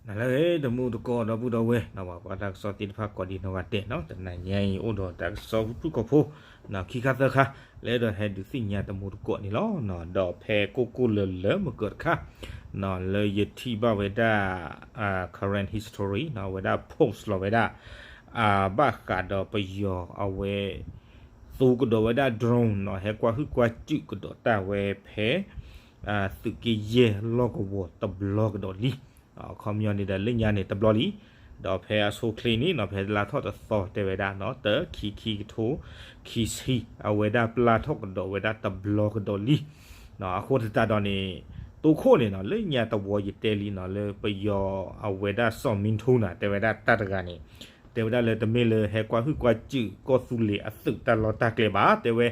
လၢတမူတကိးဒီပုၢ်ဒီဝဲၢ် ပှၤကွၢ်တၢ်ကစီၣ်သ့ၣ်တဖၣ်ကိးဒံနီၢ်ဂၤဒဲးနီၤ, တနၤညါအံၤအိၣ်ဒီးတၢ်ကစီၣ်ဖုၣ်ဖုၣ်ကိာ်ဖိ ခံခါသၢခါ လၢအဲၣ်ဒိးဟဲဒုးသ့ၣ်ညါတမူတကိးန့ၣ်လီၤ. ဒီးဖဲကိၢ်ကိၢ်လၢၤလၢၤမုၢ်ကၢးတခါ လၢယထံၣ်ဘၣ်ဝဲဒၣ် current history ဝဲဒၣ် post လီၤဝဲဒၣ် ဘၣ်ဃးဒီးပယီၤအဝဲ သူကဒီးဝဲဒၣ် drone နီၤ, ဟဲကွၢ်ဟုၣ်ကွၢ်စုးကဒီးတၢ်ဝဲဖဲ သုးက့ယဲၢ်လီၢ်ကဝီၤတဘျီကဒီးလံ. အခီပညီန့ၣ်ဒီးလၢညါန့ၣ်တဘျီလံ. ဒီးဖဲအဆိအချ့န့ၣ်နီၤ, ဖဲလါထီၣ်တသီတဲဝဲဒၣ်နီၤ, တၢ ခံ ခံကထိ ခံဆံ အဝဲဒၣ်ပျၢ်ထီၣ်ကဒီးဝဲဒၣ်တဘျီကဒီးလံ. အဃိသတးဒီးန့ၣ် တိခိၣ်န့ၣ်နီၤ, လၢညါတဝီယတဲလံနီၤ, လၢပယီၤအဝဲဒၣ်စီၤမံထိနၤ တဲဝဲဒၣ်တၢ်တဂၤန့ၣ် တဲဝဲဒၣ်လၢတမ့ၢ်လၢဟဲကွၢ်ဟုၣ်ကွၢ်စုးကီၢ်သူလ့ၤအသုးတၢ်လီၢ်တၢ်ကျဲဘၣ်, တဲဝဲ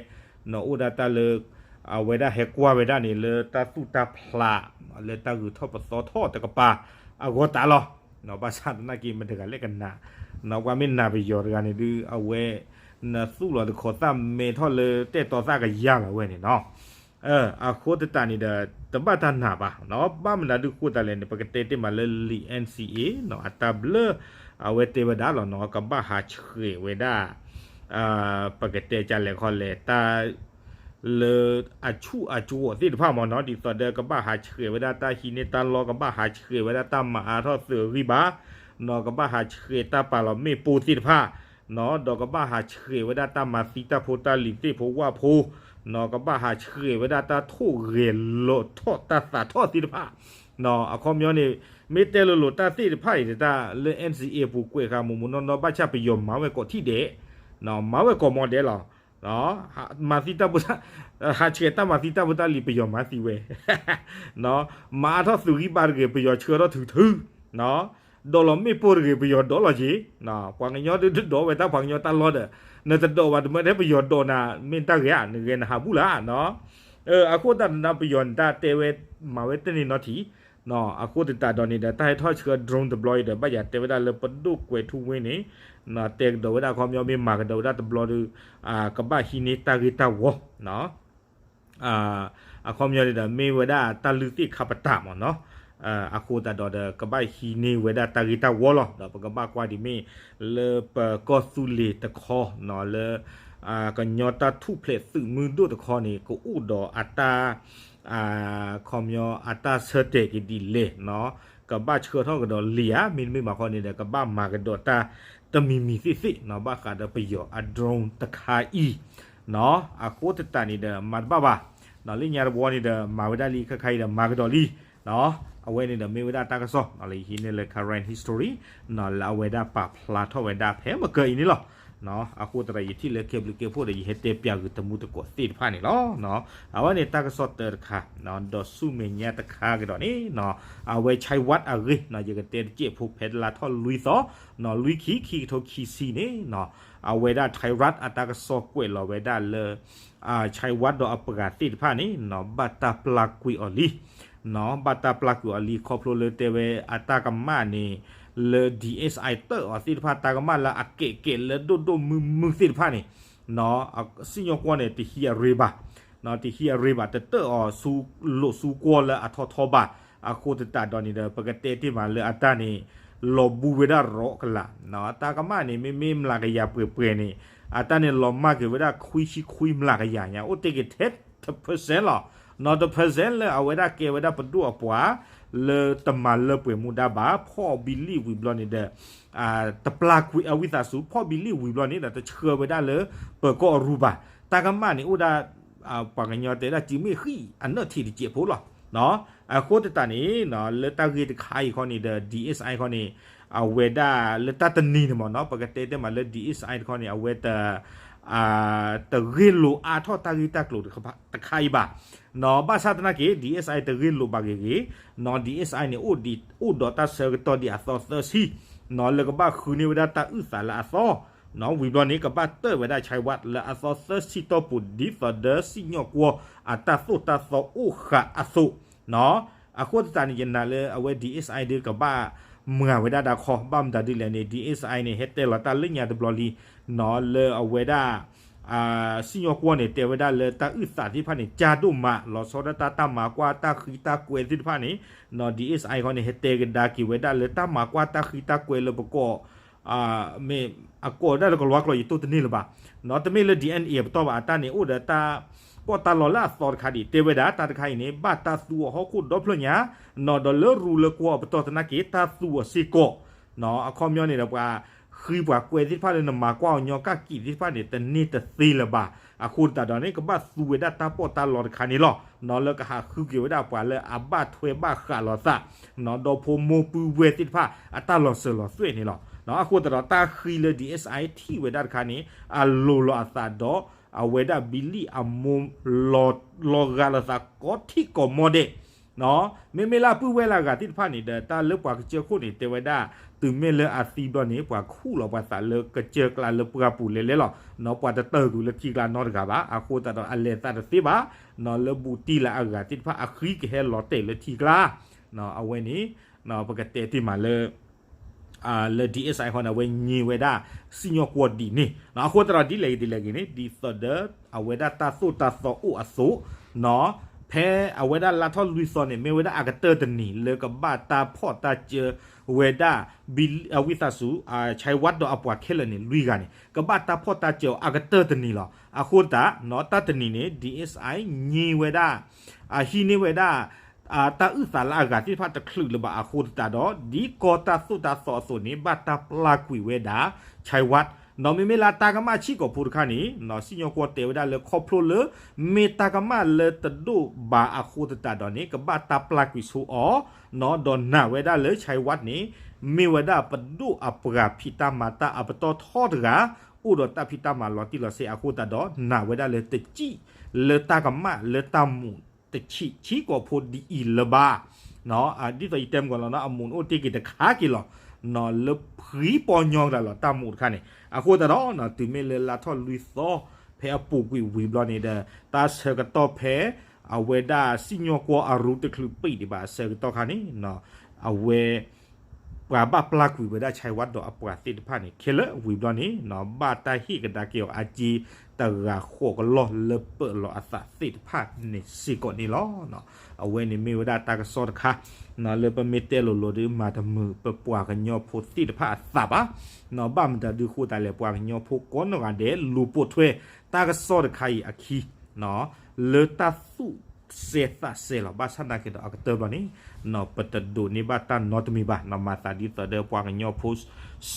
နီၤ အိၣ်ဒၣ်တၢ်လၢ အဝဲဒၣ်ဟဲကွၢ်ဝဲဒၣ်န့ၣ် လၢတၢ်သူၣ်တၢ်ဖျး လၢတၢ်ဂုၤထီၣ်ပသီထီၣ်တကပၤအဂီၢ်တၢ်လီၤ. ဘၣ်ဆၣ်သနာ်က့ မတၤတဂၤလဲၣ်ကနၣ်, နီၤ ပှၤမ့ၢ်နာ်ပယီၤတဂၤန့ၣ်ဒုး အဝဲ နသူၣ်လီၤတခီသၣ်မဲထီၣ်လၢတဲာ်တီသၣ်ကယၢ်လီၤဝဲန့ၣ်နီၤ. အဃိသတးန့ၣ်ဒီး တဘၣ်တၢ်နာ်ဘၣ်နီၤ, ဘၣ်မနုၤဒုးဃိသတးလဲၣ်န့ၣ် ပကတဲတ့ၢ်မးလၢလံာ် NCA နီၤ အတၢ်ဘျၢ အဝဲတဲဝဲဒၣ်လီၤနီၤ, ကဘၣ်ဟးဆှဲးဝဲဒၣ် ပကတဲကလဲၣ်ခီလဲၣ် တၢ် လၢအဆူၣ်အကဝီၤသ့ၣ်တဖၣ်မ့ၢ်နီၤ, ဒ်သိးဒီးကဘၣ်ဟးဆှဲးဝဲဒၣ်တၢ်ဟံးန့ၢ်တၢ်လီၢ်, ကဘၣ်ဟးဆှဲးဝဲဒၣ်တၢ်မၤအါထီၣ်သုးအဂံၢ်ဘါ, နီၤ ကဘၣ်ဟးဆှဲးတၢ်ပာ်လီၤမ့ၣ်ပိၢ်သ့ၣ်တဖၣ်, နီၤ ဒီးကဘၣ်ဟးဆှဲးဝဲဒၣ်တၢ်မၤသံတၢ်ဖိတၢ်လံၤသ့ၣ်ဖိဝၣ်ဖိ, နီၤ ကဘၣ်ဟးဆှဲးဝဲဒၣ်တၢ်ထိၣ်ဂဲၤလီၤထီၣ်တၢ်သးထီၣ်သ့ၣ်တဖၣ်, နီၤ အခီပညီန့ၣ် မ့ၢ်တဲလိၤလိၤတၢ်သ့ၣ်တဖၣ်အံၤတၢ်လၢ NCA ပူၤကွဲးဃာ်မိၢ်မိၢ်နီၢ်နီၢ် ဘၣ်ဆၣ်ပယီၤမၤဝဲကိးထံၣ်ဒဲး, နီၤ မၤဝဲကိးမီၤဒဲးလီၤ. မၤသံတၢ်ဖိ ဟးဆှဲးတၢ်မၤသံတၢ်ဖိတၢ်လံၤ ပယီၤမၤသံဝဲ, နီၤ မၤအါထီၣ်သုးဂံၢ်ဘါတဂ့ၤ ပယီၤဆှၢထီၣ်ထုထု, နီၤ ဒိးလီၤမ့ၣ်ပိၢ်တဂ့ၤ ပယီၤဒိးလီၤက့ၤ, နီၤ ပှၤကညီဒုးဒိးဝဲတၢ် ပှၤကညီတၢ်လီၢ်ဒီး နတဒိးဘၣ်တမၢဒဲး ပယီၤဒိးနၤ မ့ၢ်တၢ်ဂ့ၤဧါ, နဂဲၤနဟးဘူၣ်လၢ်, နီၤ အဃိသတးန့ၣ် ပယီၤန့ၣ်တၢ်တဲဝဲ မၤဝဲတန့ၢ်နီတထံၣ်, နီၤ အဃိသတးဒီးန့ၣ်ဒီး တၢ်ဟဲထီၣ်ဆှၢ drone တဘျီအံၤဒီး ဘၣ်ယၤတဲဝဲဒၣ်လၢပဒိၣ်ကွဲးထူဝ့န့ၣ် နီၤ တဲကဒီးဝဲဒၣ် အခီပညီမ့ၢ်မၤကဒီးဝဲဒၣ်တဘျီဒီး ကဘၣ်ဟံးန့ၢ်တၢ်ဂ့ၢ်တၢ်ဝီ, နီၤ အခီပညီန့ၣ်ဒီး မ့ၢ်ဝဲဒၣ်တၢ်လုၢ်သ့ၣ်ခါပတာ်မ့ၢ်နီၤ, အဃိသတးဒီးဒီး ကဘၣ်ဟံးန့ၢ်ဝဲဒၣ်တၢ်ဂ့ၢ်တၢ်ဝီလီၤ. ဒီးပကဘၣ်ကွၢ်ဒ်မ့ၢ် လၢပကီၢ်သူလ့ၤတခီ နီၤ လၢ ကညီတၢ်ထူၣ်ဖျဲးသုးမုၢ်ဒိၣ်တခီန့ၣ် ကအိၣ်ဒီးအတၢ် ခီပညီအတၢ်ဆၢတဲာ်က့ၤဒ်လဲၣ်နီၤ, ကဘၣ်ဆှၢထီၣ်ကဒီးလံဧါ, မ့တမ့ၢ်ဘၣ်ခီန့ၣ်ဒီး ကဘၣ်မၤကဒီးတၢ်တမံၤမံၤသ့ၣ်သ့ၣ်နီၤ, ဘၣ်ဃးဒီးပယီၤအ drone တခါအံၤနီၤ, အဃိသတးန့ၣ်ဒီး မၤတဘၣ်ဘၣ်နီၤ, လၢညါတဝီန့ၣ်ဒီး မၤဝဲဒၣ်လံ ခါခါအံၤဒီး မၤကဒီးလံနီၤ, အဝဲန့ၣ်ဒီး မ့ၢ်ဝဲဒၣ်တၢ်ကစီၣ်နီၤ လၢယဟံးန့ၢ်လၢ current history နီၤ, လၢအဝဲဒၣ်ပာ်ဖျါထီၣ်ဝဲဒၣ်ဖဲမုၢ်ကၢအံၤန့ၣ်လီၤ. အဃိသတးဒီး ယထံၣ်လၢကဲဘျုးကဲဖှိၣ်ဒီး ယဟဲတဲပၠးဂုာ်တမူတကိးသ့ၣ်တဖၣ်န့ၣ်လီၤ. အဝဲန့ၣ်တၢ်ကစီၣ်တၢတခါနီၤ, ဒီးဆူမဲာ်ညါတခါကဒီးန့ၣ်နီၤ, အဝဲ China အဂ့ၢ်နီၤ, ယကတဲတစဲးဖိ ဖဲတလါထီၣ်လွံၢ်သီနီၤ, လွံၢ်ခံ ခံကထိခံဆံန့ၣ်နီၤ, အဝဲဒၣ် China အတၢ်ကစီၣ်ကွဲးလီၤဝဲဒၣ်လၢ China ဒီးအပှၤသ့ၣ်တဖၣ်န့ၣ်နီၤ, ဘၣ်တၢ်ပျၢ်ကွံာ်အီၤလံ နီၤ, ဘၣ်တၢ်ပျၢ်ကွံာ်အီၤလံ ခီဖျိလၢတဲဝဲအတၢ်ကမၣ်န့ၣ် လၢ DSI တၢၣ်အီၤသ့ၣ်တဖၣ် တၢ်ကမၣ်လၢအကဲးကဲးလၢဒိၣ်ဒိၣ်မုၢ်မုၢ်သ့ၣ်တဖၣ်န့ၣ် နီၤ, စံၣ်ညီၣ်ကွီၢ်န့ၣ် တဟံးအရ့ဘၣ်, နီၤ, တဟံးအရ့ဘၣ် တတၢၣ်အီၤဆူ လိာ်ဆူကွီၢ်လၢအထီထီဘၣ်, အဃိသတးဒီးန့ၣ်ဒီး ပကတဲတ့ၢ်မးလၢအတၢ်န့ၣ် လီၤဘူးဝဲဒၣ်ရီကလာ်, နီၤ, တၢ်ကမၣ်န့ၣ် မ့မ့ၢ်မျးကယၤပှဲၤပှဲၤန့ၣ် အတၢ်န့ၣ်လီၤမၢ်က့ၤဝဲဒၣ်ခွံဆံခွံမျးကယၤညါ အိၣ်တ့ၢ်က့ၤထဲ တ percent လီၤ, နီၤ, တ percent လၢအဝဲဒၣ်ကဲဝဲဒၣ်ပဒိၣ်အပှၤ လၢတမၤလၢပှဲၤမူဒါဘၣ် ဖီၣ်ဘံလံၣ်ဝံၤဘျီန့ၣ်ဒီး တပျၢ်ကွံာ်အဝံသးစူၤ ဖီၣ်ဘံလံၣ်ဝံၤဘျီန့ၣ်ဒီး တဆှၢဝဲဒၣ်လၢပၢၤကီၢ်အရူဘၣ်, တၢ်ကမၣ်န့ၣ်အိၣ်ဒၣ် ပှၤကညီတဲဒၣ် စုမ့ၢ်ဃံၣ်အနၢၣ်ထံးတစဲးဖိလီၤ, နီၤ, အဃိသတးန့ၣ် လၢတၢ်ဂ့ၢ်တခါအံၤခီန့ၣ်ဒီး DSI ခီန့ၣ် အဝဲဒၣ်လၢတၢ်တနံၤန့ၣ်မ့ၢ်နီၤ ပကတဲတဲမးလၢ DSI တခီန့ၣ် အဝဲတ တဂ့ၢ်လိာ်အါထီၣ်တၢ်ဂ့ၢ်တၢ်ကျိၤတခါအံၤဘၣ်, နီၤ, ဘၣ်ဆၣ်သနာ်က့ DSI တဂ့ၢ်လိာ်ဘၣ်ဂ့ၤဂ့ၤ, နီၤ, DSI န့ၣ် အိၣ်ဒီးတၢ်ဆၢကတီၢ်ဒံးအသီသၢဆံ, နီၤ, လၢကဘၣ်ဃုန့ၢ်ဝဲဒၣ်တၢ်အုၣ်သးလၢအသီ, နီၤ, ဝံၤဘျီန့ၣ် ကဘၣ်တၢၣ်ဝဲဒၣ် China လၢအသီသၢဆံတီၢ်ပူၤ ဒ်သိးဒီးစံၣ်ညီၣ်ကွီၢ်အတၢ်သိၣ်တၢ်သီအိၣ်ဃာ်အသိး, နီၤ, အဃိသတးန့ၣ် ယနာ်လၢအဝဲ DSI ဒုးကဘၣ်မၤဝဲဒၣ်တၢ်ခီ ဘၣ်မတၤဒ်လဲၣ်န့ၣ် DSI န့ၣ် ဟဲတဲလီၤတၢ်လၢညါတဘျီလံ, နီၤ, လၢအဝဲဒၣ် စံၣ်ညီၣ်ကွီၢ်န့ၣ် တဲဝဲဒၣ်လၢတၢ်အုၣ်သးသ့ၣ်တဖၣ်န့ၣ် ကၢ်ဒိၣ်မး လီၤဆီဒၣ်တၢ်တၢ်မၤကွၢ်တၢ်ဃံတၢ်ကွဲသ့ၣ်တဖၣ်န့ၣ် DSI ခီန့ၣ် ဟဲတဲကဒါက့ၤဝဲဒၣ်လၢတၢ်မၤကွၢ်တၢ်ဃံတၢ်ကွဲလၢပကီၢ် မ့ၢ်အကိးဒၣ်လၢကလွါကျိာ်ယတိၢ်တန့ၢ်လၢၤဘၣ်. တမ့ၢ်လၢ ဒံၣ်အဲၣ်အ့ၣ် အပတီၢ်ဘၣ် အတၢ်န့ၣ်အိၣ်ဒီးတၢ်ပီးတၢ်လီလၢအသီတခါဒံး တဲဝဲဒၣ်တၢ်တခါအံၤန့ၣ် ဘၣ်တၢ်သူအီၤဟီၣ်ခိၣ်ဒီဖျၢၣ်ညါ နီၢ်ဒီးလၢရူလၢကွီၢ်အပတီၢ်သနာ်က့ တၢ်သူအီၤစ့ၢ်ကီး အခီပညီန့ၣ်ဒီး ပှၤဃံပှၤကွဲသ့ၣ်တဖၣ်လၢနမၤကွၢ်အီၤညီကၣ်ကံးသ့ၣ်တဖၣ်န့ၣ် တန့ၢ်တသ့လၢၤဘၣ်. အဃိသတးဒီးန့ၣ် ကဘၣ်သူဝဲဒၣ်တၢ်ပီးတၢ်လီတခါန့ၣ်လီၤ. နီၢ်လၢကဟးဃုက့ၤဝဲဒၣ်ပှၤလၢအဘၣ်ထွဲဘၣ်ဃးလိာ်သး ဒီဖိမိၢ်ပုၢ်ဝဲၢ်သ့ၣ်တဖၣ်အတၢ်လီၤစၢၤလီၤသွဲၣ်န့ၣ်လီၤ. အဃိသတးဒီးတၢ်ဃံလၢ DSI ထံၣ်ဝဲဒၣ်တခါန့ၣ် အလိၤလီၤအသးဒီး အဝဲဒၣ်ဘံလံၣ်အမိၢ် လီၤဂာ်လိာ်သးကိးထံၣ်ကိးမီၢ်ဒဲး မ့မ့ၢ်လၢအပုၢ်ဝဲၢ်လၢအဂၤသ့ၣ်တဖၣ်န့ၣ်ဒီး တၢ်လၢပှၤကစၢၢ်ခိၣ်န့ၣ် တဲဝဲဒၣ် တုၤမ့ၢ်လၢအသံဘျီန့ၣ် ပှၤခူၣ်လီၤပှၤသးလၢကစၢၢ်ကျါလၢပှၢ်ပူၤလဲၤလဲၤလီၤ. နီၢ်ပှၤတတၢၢ်ကွံာ်လၢထံကျါနီတဂၤဘၣ်. အဃိသတးဒီးအလဲၤသးတသ့ဘၣ်. နီၢ်လၢဘူးတံၢ်လၢအဂၤသ့ၣ်တဖၣ်အဃံကဟဲလီၤတဲာ်လၢထံကျါ အဝဲန့ၣ် ပကတဲတ့ၢ်မးလၢ လၢ DSI ခီန့ၣ် အဝဲညံဝဲဒၣ် စံၣ်ညီၣ်ကွီၢ်ဒ်န့ၣ် အဃိသတးဒီးဒ်လဲၣ်ဂ့ၤဒ်လဲၣ်ဂ့ၤန့ၣ် ဒ်သိးဒီး အဝဲဒၣ်တၢ်သိၣ်တၢ်သီအိၣ်အသိး ဖဲအဝဲဒၣ်လါထီၣ်လွံၢ်သီန့ၣ် မ့ၢ်ဝဲဒၣ်အကတၢၢ်တနံၤလၢကဘၣ်တၢ်ဖီၣ်တၢ်စၢၤဝဲဒၣ် ဝံသးစူၤ ဆဲးဝးဒီးအပှၤခဲလၢာ်န့ၣ် လွံၢ်ဂၤန့ၣ် ကဘၣ်တၢ်ဖီၣ်တၢ်စၢၤအီၤအကတၢၢ်တနံၤလီၤ. အဃိသတး တၢ်တနံၤန့ၣ် DSI ညံဝဲဒၣ် ဟံးန့ၢ်ဝဲဒၣ် တၢ်အုၣ်သးလၢအဂၤသ့ၣ်တဖၣ်တချုးလၢၤဘၣ်အဃိသတးဒီး ဒ်ကီၢ်တၢ်သိၣ်တၢ်သီအသိးန့ၣ် ဘၣ်တၢ်ပျၢ်ကွံာ်ဝဲဒၣ် ဆဲးဝး နီၢ်မ့မ့ၢ်လၢတၢ်ကမၣ်ဆံးကိာ်ဖိတခါန့ၣ် စံၣ်ညီၣ်ကွီၢ်တဲဝဲဒၣ်လၢခီဖျိလၢ မ့ၢ်တၢ်ကမၣ်လၢတဒိၣ်ဘၣ်အဃိသတးဒီးန့ၣ် ကဘၣ်တၢ်ပျၢ်ကွံာ်ဆိအီၤ ဒီးနာ်ဝဲဒၣ်လၢ ဆဲးဝးန့ၣ် မ့ၢ်ဝဲဒၣ်ပဒိၣ်အပှၤဖံးတၢ်မၤတၢ်အပတီၢ်ထီတဂၤ အိၣ်ဒီးတၢ်ဖံးတၢ်မၤလီၤတံၢ်လီၤဆဲးအဃိသတးဒီး နာ်ဝဲဒၣ်လၢတစံၣ်လၢတၢ်ကမၣ်လၢတၢ်မူးတဆံးဆံးကိာ်ဖိဒ်အံၤလၢၤဘၣ်. ဒ်သိးယတဲမုၢ်ကီၢ်လီၤနီၢ် အမူးန့ၣ်အိၣ်တ့ၢ်က့ၤတခါက့ၤလီၤ. နီၢ်လၢဖှံပီညီကဒၣ်လီၤ တၢ်မူးတခါန့ၣ် အဃိသတးဒီး တုၤမ့ၢ်လၢလါထီၣ်လွံၢ်သီ ဖဲအပူၤကွံာ်ဝံၤဘျီန့ၣ်ဒီး တၢ်ဆၢကတီၢ်ဖဲ အဝဲဒၣ်စံၣ်ညီၣ်ကွီၢ်အရူတချုးပံာ်ဒံးဘၣ်အဆၢကတီၢ်ခါန့ၣ် အဝဲ ပှၤဘၣ်ပျၢ်ကွံာ်ဝဲဒၣ် ဆဲးဝးဒီးအပှၤသ့ၣ်တဖၣ်န့ၣ် ခဲလၢာ်ဝံၤဘျီန့ၣ် ဘၣ်တၢ်ဟ့ၣ်ကဒါက့ၤအီၤအစ့တဂၤဃိးကလီၢ်လၢပၢၢ်လီၤအသးသ့ၣ်တဖၣ်န့ၣ်စ့ၢ်ကီးန့ၣ်လီၤ. အဝဲန့ၣ်မ့ၢ်ဝဲဒၣ်တၢ်ကစီၣ်တခါ လၢပမ့ၢ်တဲလိၤလိၤဒီး မၤတမုာ်ပပှၤကညီဖိသ့ၣ်တဖၣ်အသးဘၣ်. ဘၣ်မတၤဒုးဃိသးလဲၣ် ပှၤကညီဖိကိးနီၢ်ဂၤဒဲး လူၤပိာ်ထွဲ တၢ်ကစီၣ်တခါအံၤအခံ လၢတၢ်သူၣ်စဲသးစဲလီၤ. ဘၣ်ဆၣ်သနာ်က့ဒီးအကတၢၢ်ဘျီန့ၣ် ပတဒိးန့ၢ်ဘၣ်တၢ်နီတမံၤဘၣ်. မၤသးဒ်သိးဒီးပှၤကညီဖိ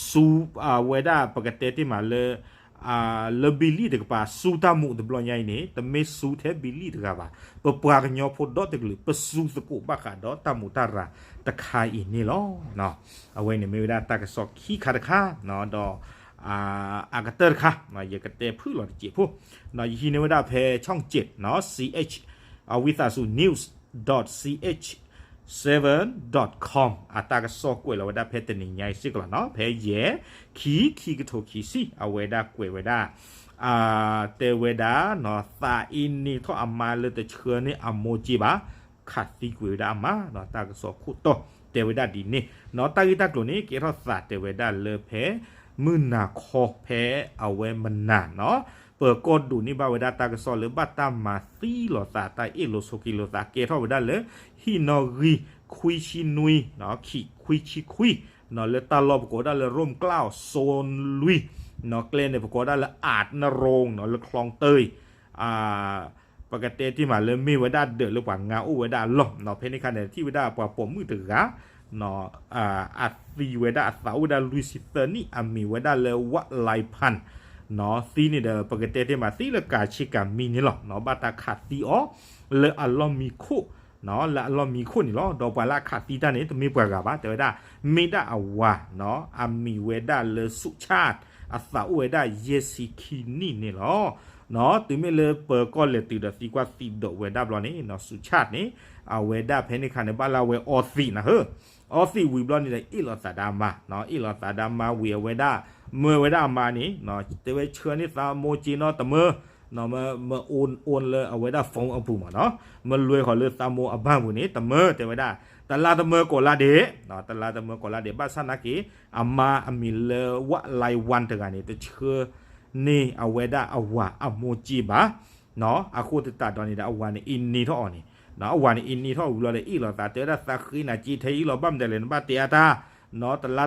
စူ အဝဲဒၣ်ပကတဲတ့ၢ်မးလၢ လၢဘံလံၣ်တကပၤ စူတၢ်မူးတဘျီညါအံၤန့ၣ် တမ့ၢ်စူထဲဘံလံၣ်တဂၤဘၣ်. ပပှၤကညီဖိဒီတကလုာ် ပစူသကိးဘၣ်ဃးဒီးတၢ်မူးတၢ်ရၤတခါအံၤန့ၣ်လီၤ. အဝဲန့ၣ်မ့ၢ်ဝဲဒၣ်တၢ်ကစီၣ်ခံခါတခါ ဒီး အကတၢၢ်တခါ ယကတဲဖုၣ်လီၤတစဲးဖိ ယဟံးန့ၢ်ဝဲဒၣ်ဖဲ ช่องเจ็ด နီၢ် C H အဝံသးစူၤ news dot C H seven dot com အတၢ်ကစီၣ်ကွဲးလီၤဝဲဒၣ်ဖဲတနံၤညါအံၤစ့ၢ်ကီးလီၤနီၢ် ဖဲယဲၢ် ခံ ခံကထိခံဆံ အဝဲဒၣ်ကွဲးဝဲဒၣ် တဲဝဲဒၣ် သးအ့န့ၢ်ထီၣ်အမါလၢတဆှၢန့ၢ်အမိၢ်က့ဘၣ် ခးသံကွံာ်ဝဲဒၣ်အမါ တၢ်ကစီၣ်ခိၣ်တီတဲဝဲဒၣ်ဒ်န့ၣ် တၢ်ဂ့ၢ်တၢ်ကျိၤန့ၣ် ကဲထီၣ်သးတဲဝဲဒၣ်လၢဖဲ မုၢ်နၤခီဖဲအဝဲမနၤနီၢ် ပၢၤကီၢ်ဒိးန့ၢ်ဘၣ်ဝဲဒၣ်တၢ်ကစီၣ်လၢဘၣ်တၢ်မၤသံလိာ်သး တၢ်အ့ၣ်လိာ်ဆိးက့လိာ်သး ကဲထီၣ်ဝဲဒၣ်လၢ ဟံၣ်နီၣ်ဂံၢ် ခွံဆံနွံ ခံခွံဆံခွံ လၢတၢ်လီၢ်ပကိးဝဲဒၣ်လၢ ရိမ့်ကျၢ်စိလွံၢ် ကျဲန့ၣ် ပကိးဝဲဒၣ်လၢ အးနရိၣ် လၢ คลองเตย ပကတဲတ့ၢ်မးလၢမ့ၢ်ဝဲဒၣ်ဒၢးလၢပှၤငါအိၣ်ဝဲဒၣ်အလီၢ် ဖဲန့ၣ်အခါန့ၣ် ထံၣ်ဝဲဒၣ်ပှၤပိာ်မုၣ်တဂၤ အသံဝဲဒၣ်အသးအိၣ်ဝဲဒၣ်လွံၢ်ဆံသၢနံၣ် အမံၤဝဲဒၣ်လၢ ဝးလံဖၣ် သံန့ၣ်ဒီး ပကတဲတ့ၢ်မးသံလၢကးဆ့ကၤမံန့ၣ်လီၤ. ဘၣ်တၢ်ခးသံအီၤ လၢအလီၢ်မံခိၣ် လၢအလီၢ်မံခိၣ်န့ၣ်လီၤ. ဒီးပှၤလၢအခးသံတၢ်န့ၣ် တမ့ၢ်ပှၤဂၤဘၣ် တဲဝဲဒၣ် မ့ၢ်ဒၣ်အဝၤ အမံၤဝဲဒၣ်လၢ ဆူးဆၣ် အသးအိၣ်ဝဲဒၣ်ယဲၢ်ဆံခံနံၣ်န့ၣ်လီၤ. တုၤမ့ၢ်လၢပၢၤကီၢ်လဲၤတုၤဒီးသံကွၢ်သံဒိးဝဲဒၣ်ဘျီန့ၣ် ဆူးဆၣ်န့ၣ် အဝဲဒၣ်ဖဲန့ၣ်အခါန့ၣ် ဘၣ်လၢအဝဲအီသံးနၤဧၢ အီသံးဝံၤဘျီန့ၣ်ဒီး အ့ၣ်လိာ်သးဒီးအမါ အ့ၣ်လိာ်သးဒီးအမါဝံၤအဝဲဒၣ် မၢဝဲဒၣ်အမါန့ၣ် တဲဝဲဆှၢန့ၢ်သးမိၢ်က့နီၢ်တမၢ မၢ အိၣ် အိၣ်လၢအဝဲဒၣ် phone အပူၤမးနီၢ် မၢလွဲဃီၤလၢသးမိၢ်အဘၣ်ပူၤန့ၣ် တမၢတဲဝဲဒၣ် တလါတမၢကိးလါဒဲး တလါတမၢကိးလါဒဲး ဘၣ်ဆၣ်သနာ်က့ အမါအမံၤလၢ ဝးလံဝၣ် တဂၤန့ၣ် တဆှၢ န့ၢ်အဝဲဒၣ်အဝၤအမိၢ်စ့ဘၣ်. အဃိသတးဒီးန့ၣ်ဒီး အဝၤန့ၣ်အ့န့ထီၣ်အီၤန့ၣ်, အဝၤန့ၣ်အ့န့ထီၣ်ဝံၤလီၤဒီး အ့ၣ်လိာ်သး တဲဝဲဒၣ် သးဃ့နၤစ့ထဲအံၤလီၤ, ဘၣ်မတၤလဲၣ် နဘၣ်တဲအါတၢ်, တလါ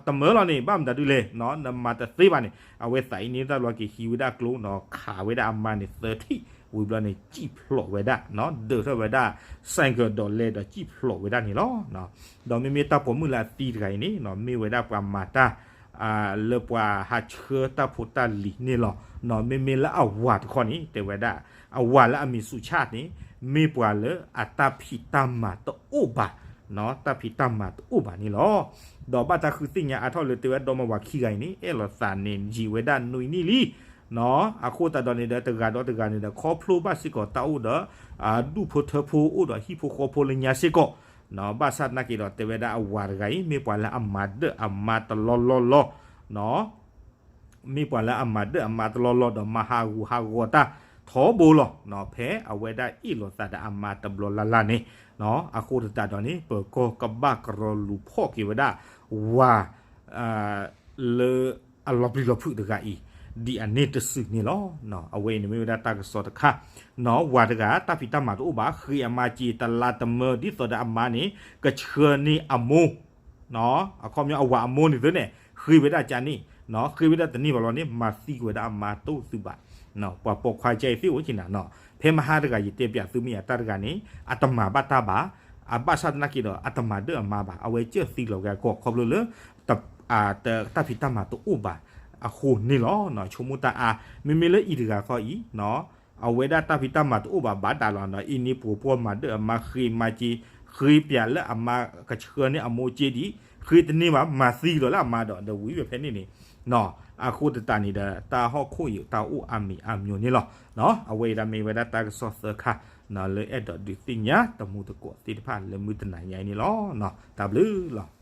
တမၢလီၤန့ၣ် ဘၣ်မတၤဒုလဲၣ်, နမၤတသ့ဘၣ်န့ၣ်. အဝဲသးအ့န့တၢ်ဘျီက့ၤ ဟံးဝဲဒၣ်ကျိ ခးဝဲဒၣ်အမါန့ၣ်သၢထံၣ်ဝံၤဘျီန့ၣ် စံၣ်ဖျိးဝဲဒၣ်, ဒၢးထီၣ်ဝဲဒၣ် ဆိုင်ကယ်ဒီးလဲဒီး စံၣ်ဖျိးဝဲဒၣ်န့ၣ်လီၤ. ဒီးမ့မ့ၢ်တၢ်ပိာ်မုၣ်လၢအသံတဂၤအံၤန့ၣ် မ့ၢ်ဝဲဒၣ်ပှၤမၤတၢ် လၢပှၤဟးဆှၢတၢ်ဖိတၢ်လံၤန့ၣ်လီၤ. မ့မ့ၢ်လၢအဝၤတခီန့ၣ် တဲဝဲဒၣ် အဝၤလၢအမံၤဆူၣ်ဆၣ်န့ၣ် မ့ၢ်ပှၤလၢအတၢ်ဖံးတၢ်မၤတအိၣ်ဘၣ်, တၢ်ဖံးတၢ်မၤတအိၣ်ဘၣ်န့ၣ်လီၤ. ဒီးဘၣ်တၢ်ဃုသ့ၣ်ညါအါထီၣ်လၢ တဲဝဲဒၣ် ဒီမါဝၤခံဂၤအံၤန့ၣ် အဲၣ်လိာ်သးန့ၣ် ယံာ်ဝဲဒၣ်နွံနံၣ်လံ. အဃိသတးဒီးန့ၣ်ဒီး တဂၤဒီးတဂၤန့ၣ်ဒီး ခီဖျိဘၣ်စ့ၢ်ကီးတၢ်အိၣ်ဒီး ဒူၣ်ဖိထၢဖိ အိၣ်ဒီးဟံၣ်ဖိဃီဖိလၢညါစ့ၢ်ကီး, ဘၣ်ဆၣ်သနာ်က့ဒီး တဲဝဲဒၣ်အဝၤတဂၤအံၤ မ့ၢ်ပှၤလၢအမၤဒၢၣ်အမါတလီၢ်လီၢ်လီၢ် မ့ၢ်ပှၤလၢအမၤဒၢၣ်အမါတလီၢ်လီၢ်ဒီး မၤဟးဂူာ်ဟးဂီၤတၢ်ထီဘိလီၤ. ဖဲအဝဲဒၣ်အ့ၣ်လိာ်သးဒီးအမါတဘျီလၢ်လၢ်န့ၣ်, အဃိသတးဒီးန့ၣ် ပၢၤကီၢ်ကဘၣ်ကရီလူၤဖီၣ်က့ၤဝဲဒၣ် ဝၤ လၢအလီၤပျံၤလီၤဖုးတဂၤအံၤ ဒ်အန့ၣ်တစုန့ၣ်လီၤ. အဝဲအံၤန့ၣ်မ့ၢ်ဝဲဒၣ်တၢ်ကစီၣ်တခါ, ဝၤတဂၤ တၢ်ဖံးတၢ်မၤတအိၣ်ဘၣ် ဃ့အမါစ့ တလါတမၢ ဒ်သိးဒီးအမါန့ၣ် ကဆှၢန့ၢ်အမိၢ် အခီပညီအဝၤအမိၢ်န့ၣ်သ့န့ၣ် ဃ့ဝဲဒၣ်ကန့ၣ်, ဃ့ဝဲဒၣ်တန့ၢ်ဘၣ်လီၤန့ၣ် မၤသံကွံာ်ဝဲဒၣ်အမါတအိၣ်သုဘၣ်. ပှၤပိာ်ခွါကဲအံၤသ့ၣ်အိၣ်က့ၤနၤနီၤ, ဖဲမဟါတဂၤ ယတဲပၠးသုမ့ၢ်ယၤ တၢ်တဂၤန့ၣ် အတမၤဘၣ်တၢ်ဘၣ်, အဘၣ်ဆၣ်သနာ်က့ဒီး အတမၤဒၢၣ်အမါဘၣ်, အဝဲကၢၢ်သံလီၤက့ၤအကီၢ် ခီဖျိလၢ တၢ်ဖံးတၢ်မၤတအိၣ်ဘၣ်အဃိန့ၣ်လီၤ. ဆိကမိၣ်တၢ်အါ, မ့မ့ၢ်လၢအံၤတဂၤခီအံၤ အဝဲဒၣ်တၢ်ဖံးတၢ်မၤတအိၣ်ဘၣ်ဘၣ်ဒၣ်လီၤနီၤ, အံၤန့ၣ်ပှၤပိာ်မၤဒၢၣ်အမါ ဃ့မါစ့, ဃ့ပၠးလၢအမါကဆှၢန့ၢ်အမိၢ်စ့ဒံး, ဃ့တန့ၢ်ဘၣ် မၤသံလီၤလၢအမါဒီး ဒီးဝံၤဝဲဖဲန့ၣ်န့ၣ်, အဃိသတးန့ၣ်ဒီး တၢ်ဟီၣ်ခိၣ်အံၤတၢ်အိၣ်အါမံၤအါမျိၤန့ၣ်လီၤ. အဝဲအံၤဒၣ်မ့ၢ်ဝဲဒၣ်တၢ်ကစီၣ်သၢခါ လၢအဲၣ်ဒိးဒုးသ့ၣ်ညါတမူသကိးသ့ၣ်တဖၣ်လၢမုၢ်တနၤညါအံၤန့ၣ်လီၤ. တၢ်ဘျုးလီၤ.